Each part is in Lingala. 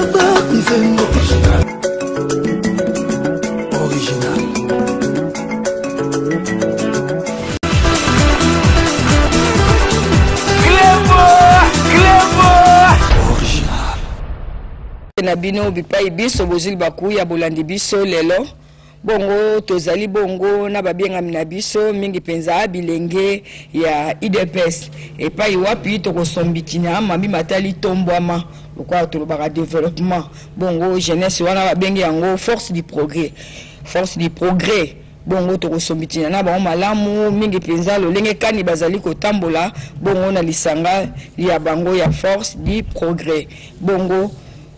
Nzembo original. Na bino bipai biso bozwi libaku ya bolandi biso lelo, bongo tozali bongo na babengami na biso mingi mpenza bilenge ya UDPS, epai wapi tokosombitina mambi matali tombwama, lokola tolobaka développement. Bongo jeunesse wana babengi yango Force du Progrès, Force du Progrès. Bongo tokosombitina na bango malamu mingi mpenza lolenge kani bazali kotambola bongo na lisanga ya bango ya Force du Progrès. Bongo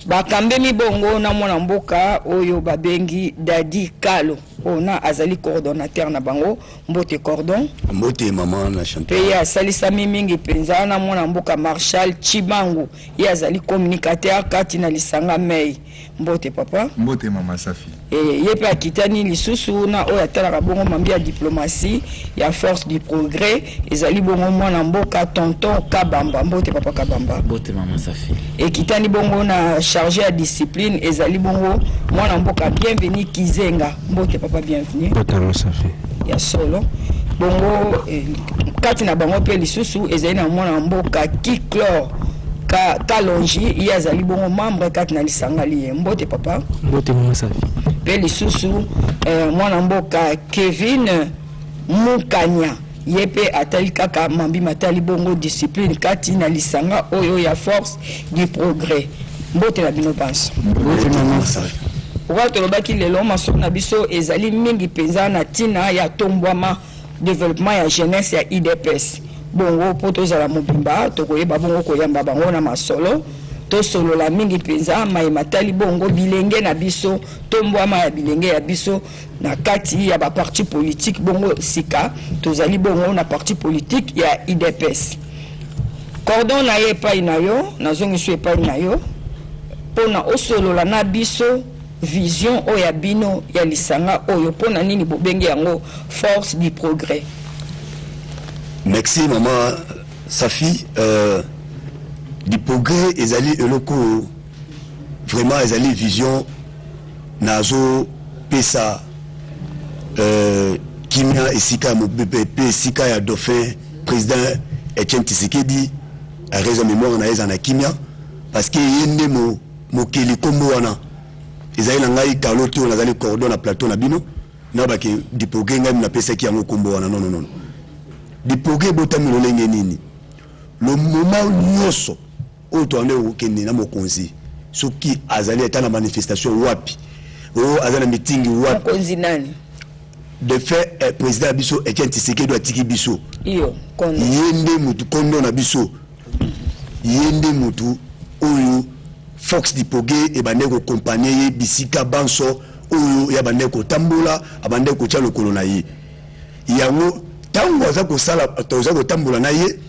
bakambemi bongo na mwana mboka oyo babengi Dadi Kalo, oyo na azali coordonnateur na bango. Mbote, cordon. Mbote, mama na chanteur. Mpe ye asalisami mingi mpenza na mwana mboka Marshal Chibangu, ye azali communicateur kati na lisanga mei. Mbote, papa. Mbote, mama Safi. Ye mpe akitani lisusu na oyo atalaka bongo mambi ya diplomatie ya Force du Progrès, ezali bongo mwana mboka Tonton Kabamba. Mbote, papa Kabamba. Mbote, mama Safi. Ekitani bongo na chargé ya discipline, ezali bongo mwana mboka Bienvenu Kizenga. Mbote, papa Bienvenu. Mbote, mama Safi. Ya solo. Bongo kati na bango mpe lisusu ezali na mwana mboka Kiklor Kalonji, ye azali bongo membre kati na lisanga liye. Mbote, papa. Mbote, mama Safi. Mpe lisusu mwana mboka Kevin Mukanya, ye mpe atali kaka mambi matali bongo discipline kati na lisanga oyo ya Force du Progrès. Mbote na bino banso. Mbote, mama Safi. Okola tolobaki, lelo masolo na biso ezali mingi mpenza na ntina ya tombwama, développement ya jeunesse ya UDPS. Bongo mpo tozala mobimba, tokoyeba bongo koyamba bango na masolo, tosolola mingi mpenza maye matali bongo bilenge na biso, tombwama ya bilenge ya biso na kati ya baparti politique. Bongo sika tozali bongo na parti politique ya UDPS. Cordon na ye epai na yo, nazongisi epai na yo mpona osolola na biso vision oyo ya bino ya lisanga oyo. Mpona nini bobengi yango Force du Progrès? Merci, mama Safi. Du Progrès ezali eloko oyo vraiment ezali vision. Nazopesa kimia esika ya mopepe mpe esika ya dauphin président Etienne Tshisekedi, raison mémoire na ye eza na kimia, parce que ye nde mokeli nkombo wana. Ezali na ngai Kalo te oyo nazali cordon na plateau na bino na bake du Progrès, ngai napesaki yango nkombo wana. Non, non, non. Du Progrès ebotami lolenge nini? Le moment nyonso oyo toande kokende na mokonzi, soki azali ata na manifestation wapi, oyo aza na meeting wapi. Mokonzi nani? De fait président ya biso Etienne Tshisekedi atiki biso. Iyo, kondo. Ye nde mutu kondo na biso, ye nde mutu oyo Force du Progrès ebandeki koaccompagner ye bisika banso oyo ye abandeki kotambola, abandeki kotia lokolo na ye. Yango ntango aza kosala, toza kotambola na ye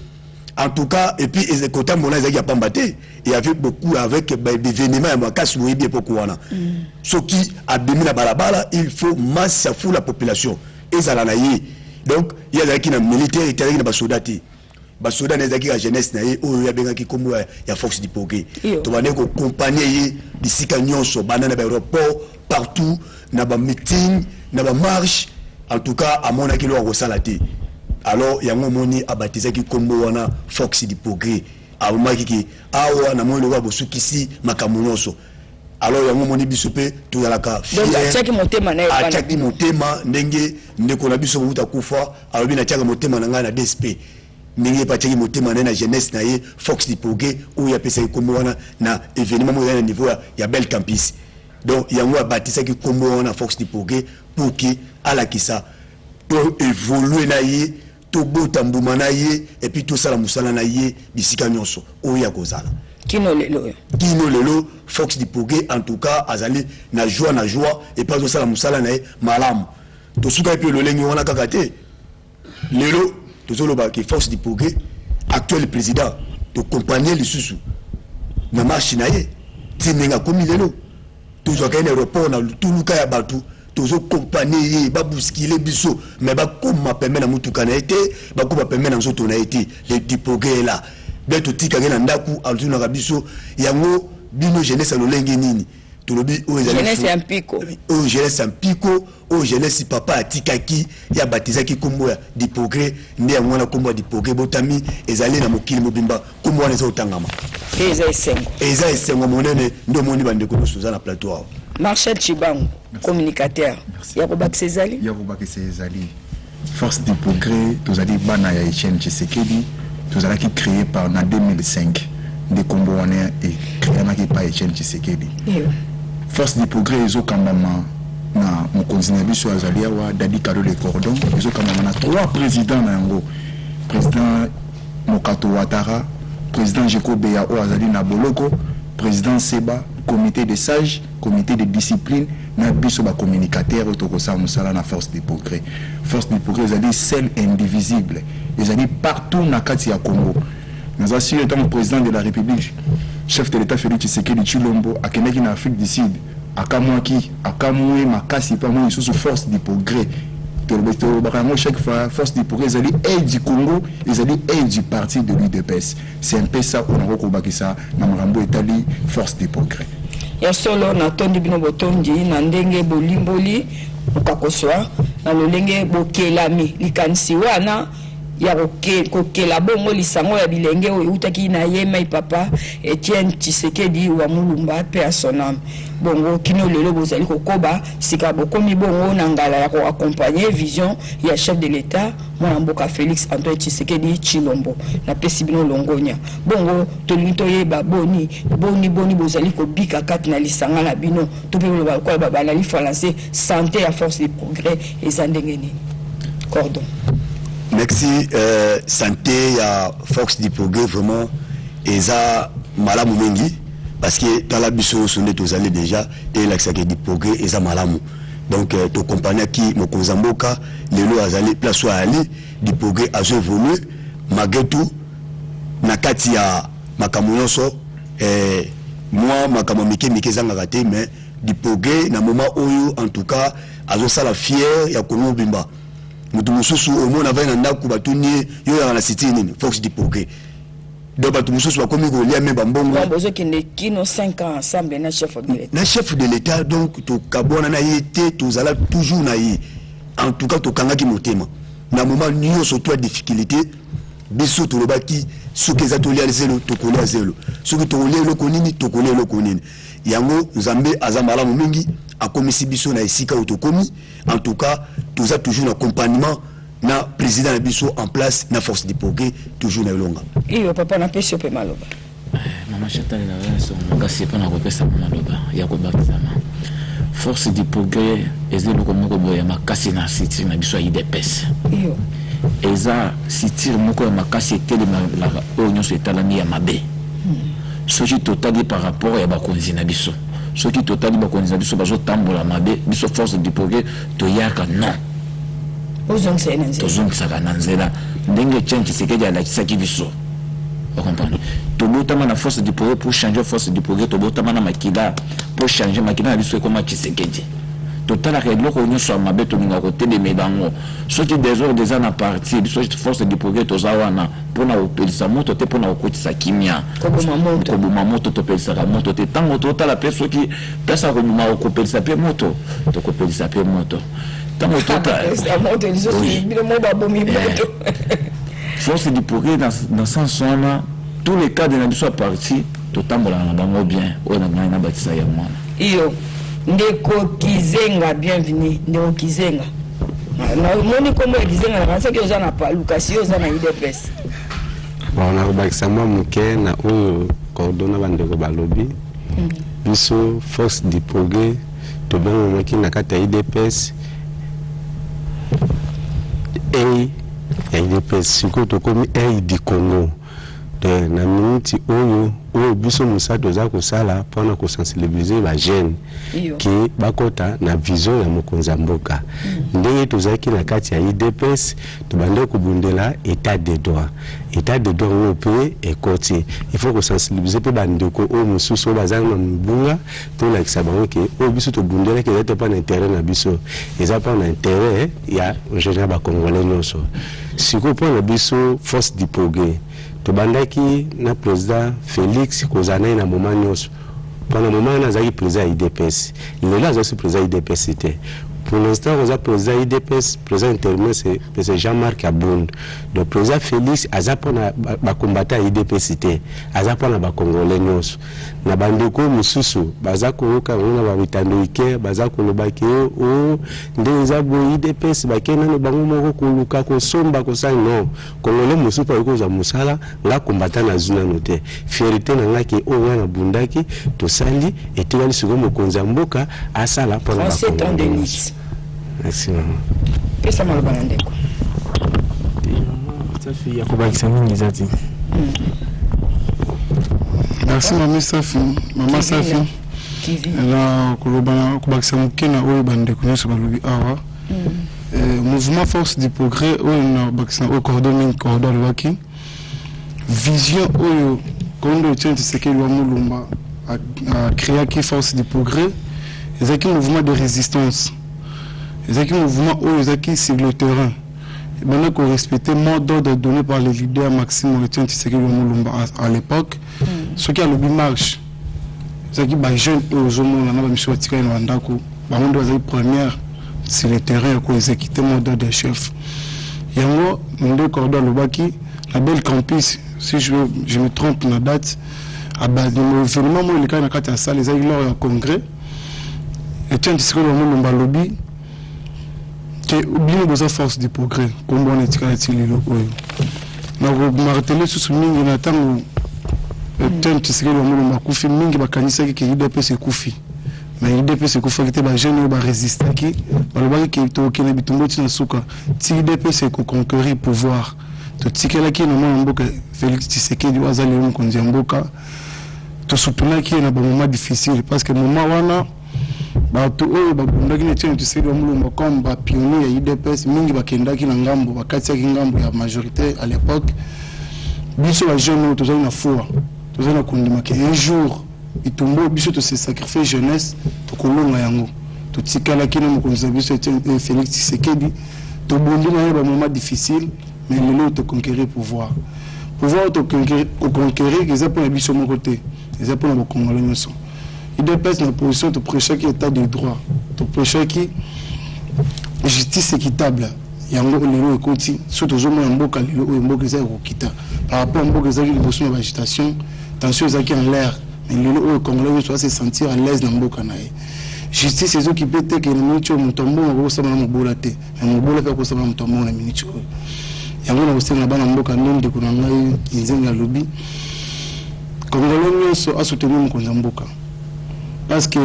en tout cas. Et puis kotambola ezalaki ya pamba te, il y avait beaucoup avec baévénement ya makasi. Boyebi époque wana, soki abimi na balabala, il faut masse ya foule ya population ezala na ye. Donc ye azalaki na militaire ete, azalaki na basoda te. Basoda na ezalaki ya jeunesse na ye oyo abengaki nkombo ya Force du Progrès. Tobandaki koaccompagner ye bisika nyonso, banda na baéroport, partout, na bameeting, na bamarche. En tout cas amonaki eloko akosala te. Alors yango omoni abatizaki nkombo wana Force du Progrès. Amomaki ke awa namoni lokola bosukisi makambo nyonso. Alors yango omoni biso mpe tozalaka. Donc atiaki motema na ye epai na atiaki bino. Motema ndenge ndeko na biso kouta kufa alobi: "Natiaka motema na ngai na DSP." Ndenge mpe atiaki motema na ye na jeunesse na ye, Force du Progrès, oyo apesaki nkombo wana na événement moko ezali na niveau ya Bel Campus. Donc yango abatisaki nkombo wana Force du Progrès pour ke alakisa to évolue na ye, tobota mbuma na ye, et puis tosala mosala na ye bisika nyonso oyo ya kozala. Kino lelo oyo. Kino lelo, Force du Progrès en tout cas azali na joie, na joie, et puis azosala mosala na ye malamu. Tosukaki mpe lolenge wana kaka te. Lelo tozoloba ke Force du Progrès, actuel président, toaccompagner lisusu na marche na ye ti ndenge akomi lelo. Tozwaka ye na aéroport na tuluka ya bato, tozoaccompagner ye, babousculer biso mais bakóma pembe na motuka na ye te, bakóma pembe na nzoto na ye te. Le du Progrès là bien, totikaki na ndako, atunaka biso yango. Bino jeunesse ya lolenge nini? Tolobi oyo ezali jeunesse ya mpiko. Oyo jeunesse ya mpiko, oyo jeunesse papa atikaki, ye abatizaki nkombo ya du progrès, nde yango wana nkombo ya du progrès ebotami, ezali na mokili mobimba, nkombo wana eza kotangama. Mpe eza esengo. Eza esengo monene, nde omoni bandeko nyonso toza na plateau awa. Marshal Tshibangu, communicateur, ya kobakisa ezali? Ya kobakisa ezali, Force du progrès tozali bana ya Etienne Tshisekedi, tozalaki cree par na 2005 nde kombo wana e creamaki epai Etienne Tshisekedi. Force du progrès ezokambama na mokonzi na biso azali awa Daddy Kalo le cordon, ezokambama na 3 presidents na yango, president Mokato Ouattara, president Jeko Beya oyo azali na boloko, president Seba, comite de sages, comite de discipline na biso ba communicateurs oyo tokosala mosala na force du progrès. Force du progrès ezali seule indivisible, ezali partout na kati ya Congo. Naza sur tango president de la Republique, chef de l'Etat Felix Tshisekedi Tshilombo akendaki na Afrique du Sud, akamwaki, akamwe makasi mpe amoni lisusu force du progrès. Tolobaka yango chaque fois, force du progrès ezali aile du Congo, ezali aile du parti de l'UDPS. C'est un peu ça oyo nakoki kobakisa na makambo oyo etali force du progrès. Ya solo, natondi bino botondi na ndenge bolimboli mokakoswa na lolenge bokelami likanisi wana ya kokela bongo lisango ya bilenge oyo eutaki na ye mai papa Etienne Tshisekedi wa Mulumba, paix à son ame. Bongo kino lelo bozali kokoba sika bokomi bongo na ngala ya ko accompagner vision ya chef de l'Etat mwana mboka Felix Antoine Tshisekedi Tshilombo. Napesi bino longonya. Bongo tolingi toyeba boni boni boni bozali kobika kati na lisanga na bino, to pe boloba lokola ba banali français, sante ya force de progrès eza ndenge nini? Cordon. Merci. Sante ya force du progrès vraiment eza malamu mingi, parce que tala biso nyonso nde tozali déjà elakisaka du progrès eza malamu. Donc tokompagnaki mokonzi ya mboka, lelo azali place oyo ayali, du progrès azo évoluer malgré tout na kati ya makambo nyonso, mwa makambo mike mike ezangaka te, mais du progrès na moment oyo en tout cas azosala fier ya Congo mobimba. Moto mosusu omona avandi na ndako, batuni ye yo oyaka na siti nini? Force du progrès. Donc bato mosusu bakomi kolia me bambongo. Donc bozokende kino 5 ans ensemble na chef de l'État. Na chef de l'État, donc tokabwana na ye te, tozala toujours na ye. En tout cas tokangaki motema na moment nyonso to ya difficulté, biso tolobaki soki eza tolia zelo tokolia zelo, soki tokolia eloko nini tokolia eloko nini. Yango Nzambe aza malamu mingi, akomisi biso na esika oyo tokomi. En tout cas toza toujours na accompagnement na président na biso en place na force du progrès, toujours na elonga. Iyo papa, napesi yo mpe maloba. Mama Chantal, naza esengo makasi mpona kopesa maloba ya kobakisama. Force du progrès eza eloko moko boye ya makasi na structure na biso ya UDPS. Eza structure moko ya makasi etelemelaka oyo nyonso etalami ya mabe. Soki totali par rapport ya bakonzi na biso, soki totali bakonzi na biso bazotambola mabe, biso force du progrès toyaka non, tozongisaka na nzela ndenge Etienne Tshisekedi alakisaki biso. Ocomprendre? Tobotama na force du progrès pour changer force du progrès, tobotama na makila pour changer makila na biso ekoma Tshisekedi. Totalaka eloko nyonso ya mabe, tolingaka kotelemela yango. Soki désordre eza na parti, biso force du progrès toza wana mpona kopelisa moto te, mpona kokotisa kimia. Koboma moto. Koboma moto, topelisaka moto te. Ntango totala mpe soki place ya koboma kokopelisa mpe moto, tokopelisa mpe moto. Ntango tota force du progrès dans sens wana, tous les cadres na biso ya parti totambolaka na bango bien. Oyo na ngai nabatisa ya mwana. Iyo ndeko Kizenga, bienvenue ndeko Kizenga. Namoni kombo ya Kizenga, nakanisaki oza na Palu, kasi yo oza na UDPS. Bon, nakobakisa mwa moke na oyo cordon na bandeko balobi. Biso force du progrès tobengamaki na kati ya UDPS a ya UDPS, sikoyo tokomi a du Congo. Na miniti oyo oyo biso mosala toza kosala mpona kosensibiliser bajeune ke bakɔta na vision ya mokonzi ya mboka. Ndenge tozalaki na kati ya UDPS, tobandaki kobundela état de droit. État de droit oyo mpe ekoti, il faut kosensibiliser mpe bandeko oyo mosusu oyo baza na mibunga, tolakisa bango ke oyo biso tobundelaki eza te mpo na intérêt na biso, eza mpo na intérêt ya général bacongolais nyonso. Sikoyo mpo na biso force du progrès, tobandaki na président Félix kozala na ye na moment nyonso. Mpona moment wana azalaki président ya UDPS, lelo azalaki président ya UDPS te. Pour l'instant oza président UDPS, président intérimaire c'est Jean-Marc Abound. Donc président Félix aza mpona bacombattant ya UDPS te, aza mpona bacongolais nyonso. Na bandeko mosusu baza koyoka yango na bamitando ike, baza koloba ke o nde eza boye, UDPS bakei nano bango moko koluka kosomba kosala. Non, congolais mosusu mpo akoki kozwa mosala, nga combattant nazwi nano te. Fierté na nga ke oyo nga nabundaki tosali, etikali sikoyo mokonzi ya mboka asala mpona 37 ans de lutte. Merci mama. Pesa maloba na ndeko. Safi ya kobakisa mingi eza te. Merci mami Safi, mama Safi. Na koloba na kobakisa moke na oyo bandeko nyonso balobi awa, mouvement Force du Progrès oyo na bakisa na oyo cordo mingi, cordo alobaki vision oyo kondo Etienne Tshisekedi wa Mulumba acréaki. Force du Progrès ezalaki mouvement de résistance, ezalaki mouvement oyo ezalaki sur le terrain, ebanda korespecter mot d'ordre donné par le leader Maxime Etienne Tshisekedi wa Mulumba à l'époque. Soki alobi marche, ezalaki bajeune oyo ozomona na bamisu batikali na bandako, bango nde bazali première sur le terrain ya koexécuter mot d'ordre ya chef. Yango nde cordo alobaki na Belle Campus, si je me trompe na date, événement moko elekaki na kati ya salle, ezalaki lors ya congrès. Etienne Tshisekedi wa Mulumba alobi ke bino boza Force du Progrès, kombo wana etikala ti lelo oyo. Nakomarteler lisusu mingi, na ntango Etienne Tshisekedi wa Mulumba akufi, mingi bakanisaki ke UDPS ekufi, mais UDPS ekufaki te. Bajeune oyo barésistaki, balobaki ke tokokende bitumba ntina suka ti UDPS ekoconquérir pouvoir. Totikelaki na mwana mboka Félix Tshisekedi oyo aza lelo mokonzi ya mboka. Tosoutenaki ye na bamoment difficile, parce que moment wana bato oyo babundaki na Etienne Tshisekedi wa Mulumba comme bapionnier ya UDPS, mingi bakendaki na ngambo, bakatiaki ngambo ya majorité à l'époque. Biso bajeune oyo tozali na foi, tozali na kondima ke un jour bitumba oyo biso tose sacrifier jeunesse, tokolonga yango. Totikalaki na mokonzi na biso Félix Tshisekedi, tobundi na ye bamoment difficile, mais lelo toconquérir pouvoir. Pouvoir toconquérir eza mpona biso moko te, eza mpona bakongolo nyonso. UDPS na position, toprêchaki état de droit, toprêchaki justice équitable. Yango lelo ekoti. So tozomona mboka lelo oyo, mboka eza ya kokita par rapport mboka ezalaki liboso na baagitation, tension ezalaki en l'air. Mais lelo oyo congolais nyonso ase sentir à l'aise na mboka na ye. Justice ezokipe te ke na miniti oyo moto ya mbongo akokosama na mobola te, mais mobola mpe akosama na moto ya mbongo na miniti oyo. Yango na kosenga bana mboka, nde ndeko na ngai Nzenge alobi, congolais nyonso asoutenir mokonzi ya mboka, parce que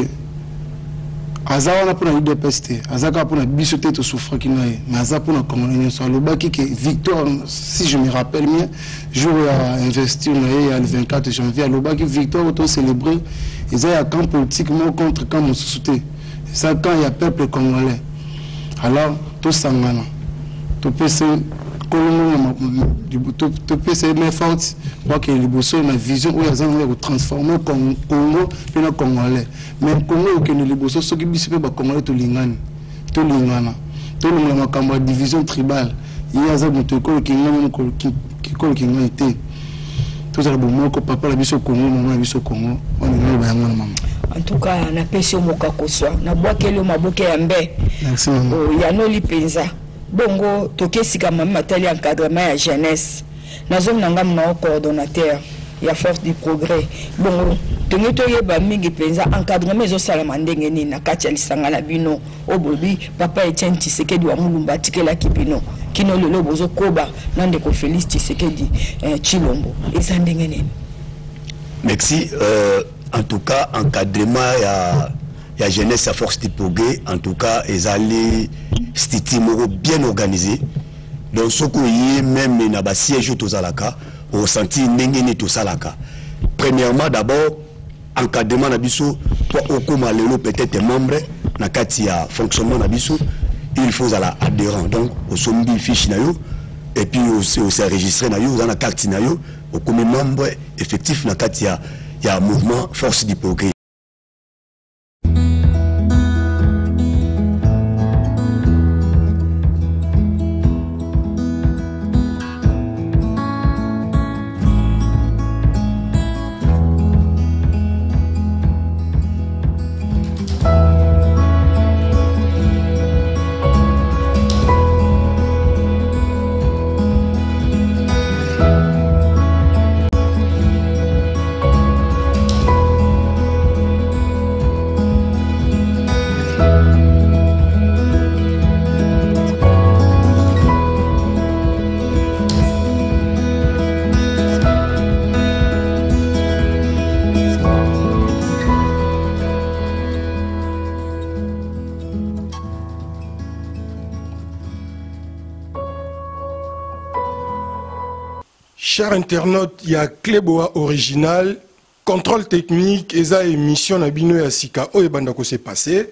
aza wana mpona UDPS te, aza kaka mpona biso te tosouffraki na ye, mais aza mpona congolais nyonso. Alobaki ke victoire, si je me rappelle bien, jour ya investiture na ye ya le 24 janvier, alobaki victoire oyo tocélébrer eza ya camp politique moko contre camp mosusu te, eza camp ya peuple congolais. Alors tosangana, topesa kolongo, topesa ye main forte po akende liboso na vision oyo aza nango ya kotransformer Congo mpe na congolais. Mais Congo ekokende liboso soki biso mpe bacongolais tolingani, tolingana, tolongola makambo ya division tribale. Ye aza moto ekolo kingani, ekolo kingani te. Tozala bomoko, papa na biso Congo, mama na biso Congo. Wana naloba yango na mama. En tout cas napesi yo mokakoswa, nabwakeli yo maboke ya mbe. Merci mama. Yanoli mpenza. Bongo toke esika mami matali encadrement ya jeunesse. Nazongi na ngambo na yo, coordonnateur ya Force du Progrès. Bongo tongi toyeba mingi mpenza encadrement ezosalama ndenge nini na kati ya lisanga na bino oyo bolobi papa Etienne Tshisekedi wa Mulumba atikelaki bino, kino lelo bozokoba na ndeko Félix Tshisekedi Tshilombo, eza ndenge nini? Merci. En tout cas encadrement ya jeunesse ya Force du Progrès, en tout cas ezali structure moko bien organisé. Donc soki oye même na basiège oyo tozalaka, osentir ndenge nini tosalaka. Premièrement, d'abord encadrement na biso, po okóma lelo peut-être membre na kati ya fonctionnement na biso, il faut ozala adhérent. Donc osombi fiche na yo et puis ose enregistré na yo, oza na carte na yo, okomi membre effectif na kati ya mouvement Force du Progrès. Cher internaute ya Cleboa Original, contrôle technique eza émission na bino ya sika oyo ebanda ko se passer.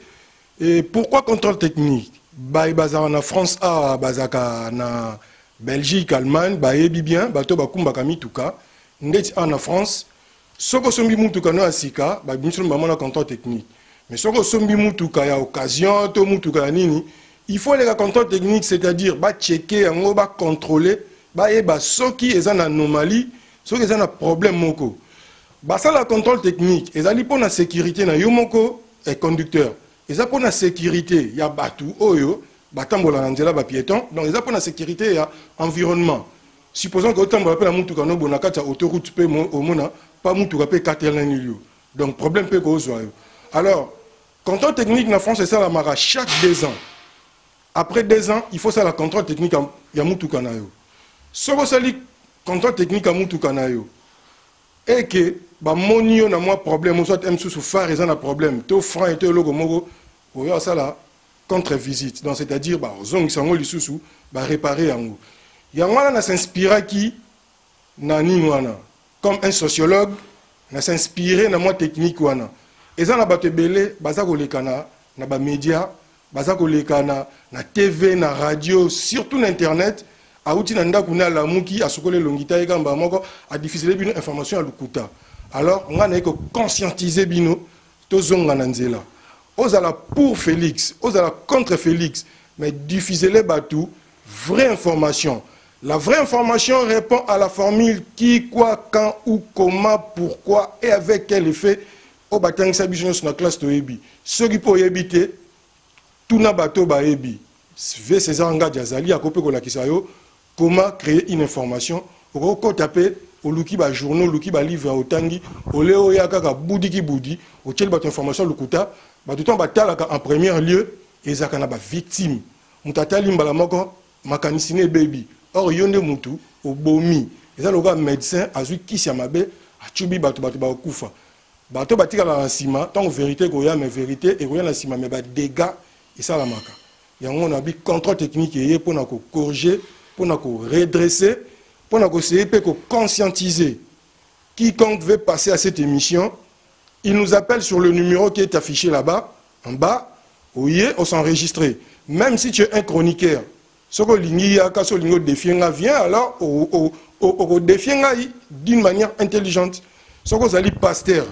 Et pourquoi contrôle technique? Baye bazalaka na France awa, bazalaka na Belgique, Allemagne, bayebi bien bato bakumbaka mituka ndeti awa na France. Soki osombi mutuka no ya sika, babimisi no bango na contrôle technique. Mais soki osombi mutuka ya occasion to mutuka ya nini, il faut eleka contrôle technique, c'est-à-dire ba checker yango, ba contrôler, bayeba soki eza na anomalie, soki eza na problème moko. Basala contrôle technique ezali mpo na sécurité na yo moko eh, conducteur, eza mpo na sécurité ya bato oyo batambola na nzela, ba piéton, donc eza mpo na sécurité ya environnement. Supposons que otambola mpe na mutuka no bo na kati ya autoroute mpe omona pa mutuka mpe ekatelani yo, donc problème mpe kozwa yo. Alors contrôle technique na France esalamaka chaque 2 ans. Après 2 ans, il faut sala contrôle technique ya mutuka na yo. Soki osali contrôle technique ya mutuka na yo eke bamoni yo na mwa problème, soit mosusu phare eza na problème to frein to eloko moko, oyo asala contre visite, donc c'est-à-dire bazongisa yango lisusu, baréparer yango. Yango wana na s'inspiraki na nini wana, comme un sociologue, na s'inspire na mwa technique wana. Eza na bato ebele baza koleka na bamédia, baza koleka na TV, na radio, surtout na internet. Awuti na ndako ne, alamuki, asokoli elongi ta, ye kamba moko adifusele bino information ya lokuta. Alors ngai naye koconscientiser bino, tozonga na nzela. Ozala pour Félix, ozala contre Félix, mais diffusele bato vraie information. La vraie information répond à la formule qui, quoi, quand, où, comment, pourquoi et avec quel effet. Oyo batangisa biso nyonso na classe, toyebi. Soki mpo oyebi te, tuna bato bayebi. V César Ngadi azali, akoki mpe kolakisa yo comment créer une information. Okokota mpe, oluki bajournaux, oluki balivre ya otangi, ole oya kaka budiki budi, otieli bato information lokuta. Bato ntango batalaka, en premier lieu ezalaka na bavictime. Moto atali mbala moko, makanisi ne ebebi. Or yo nde mutu obomi. Eza lokola médecin azwi kisi ya mabe, acubi bato, bato bakokufa. Bato batikala na nsima ntango vérité ekoya, mais vérité ekoya na nsima, mais badégâts esalamaka. Yango na bi contrôle technique eye mpona kocorriger, mpona koredresser, mpona koessayer mpe koconscientiser. Quiconque veut passer à cette émission, il nous appelle sur le numéro qui est affiché là-bas en bas. Oye os'enregistrer, même si tu es un chroniqueur. Soki olingi, yaka. So olingi odéfier nga, viens. Alors okodéfier ngai d'une manière intelligente. Soki ozali pasteur,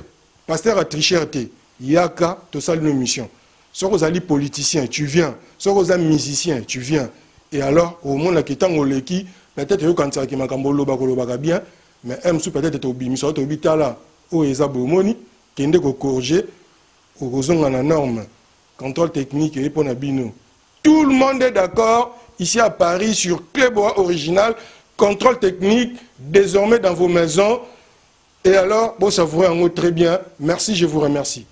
pasteur atricher te, yaka tosali no émission. Soki ozali politicien, tu viens. Soki oza musicien, tu viens. Et alors omonaki ntango oleki, peut-être oyokanisaki makambo oloba kolobaka bien, mais un mosusu peut-être tobimisa, toyebi, tala oyo eza boye, omoni, kende kocorriger, okozonga na norme. Contrôle technique eye mpo na bino. Tout le monde est d'accord ici à Paris sur Cléboa Original. Contrôle technique désormais dans vos maisons. Et alors, bon, savourez en haut très bien. Merci, je vous remercie.